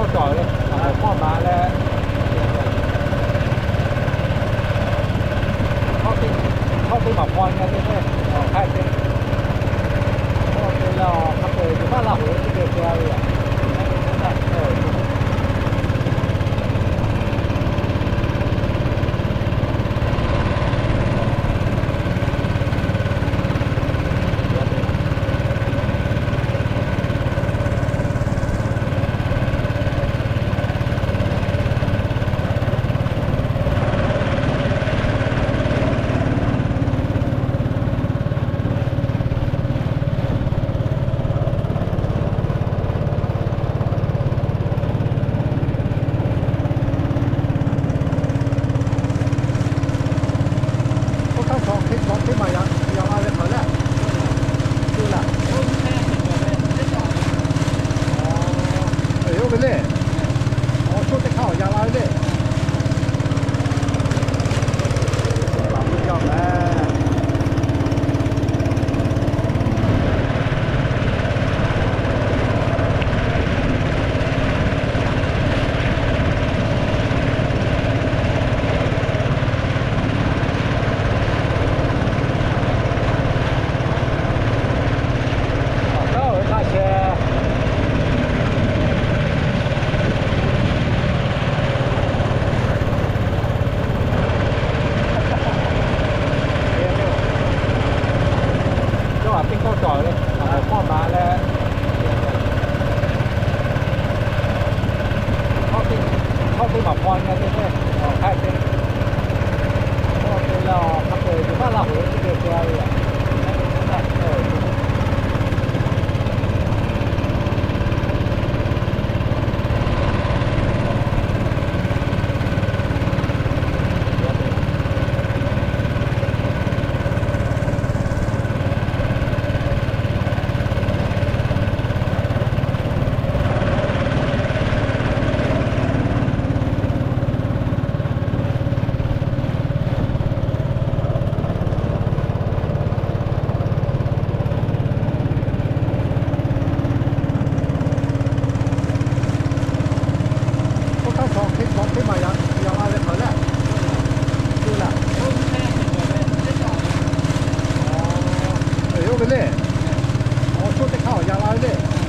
K'oˆ cawˬ ve, k'awꞈ k'awꞈ maˍ leh, hawˉ teˇ maˍ paw nyi teˇ hk'e, hk'ai te, k'oˆ te leh, hk'a peu-eˬ yuˬ maˇ laˇ hoꞈ ve teˇ geh te-a ve yoˬ. K'oˆ htaˇ, chaw hk'e chaw teˇ maˬ yaꞈ la ve hk'aˬ lehˬ, tu laˬ. Oˇ ve le. Awˬ shoˆ teˇ hk'aˇ awˬ yaꞈ la ve le. Yawˇ htaꞈ teˇ kawˆ cawˬ ve, hk'a maˍ leh, hawˉ teˇ maˍ paw nyi teˇ hk'e, hk'ai te, k'oˆ te leh, hk'a peu-eˬ yuˬ maˇ laˇ hoꞈ ve teˇ geh te-a ve yoˬ. K'oˆ htaˇ, chaw hk'e chaw teˇ maˬ yaꞈ la ve hk'aˬ lehˬ, tu laˬ. Oˇ ve le. Awˬ shoˆ teˇ hk'aˇ awˬ yaꞈ la ve le.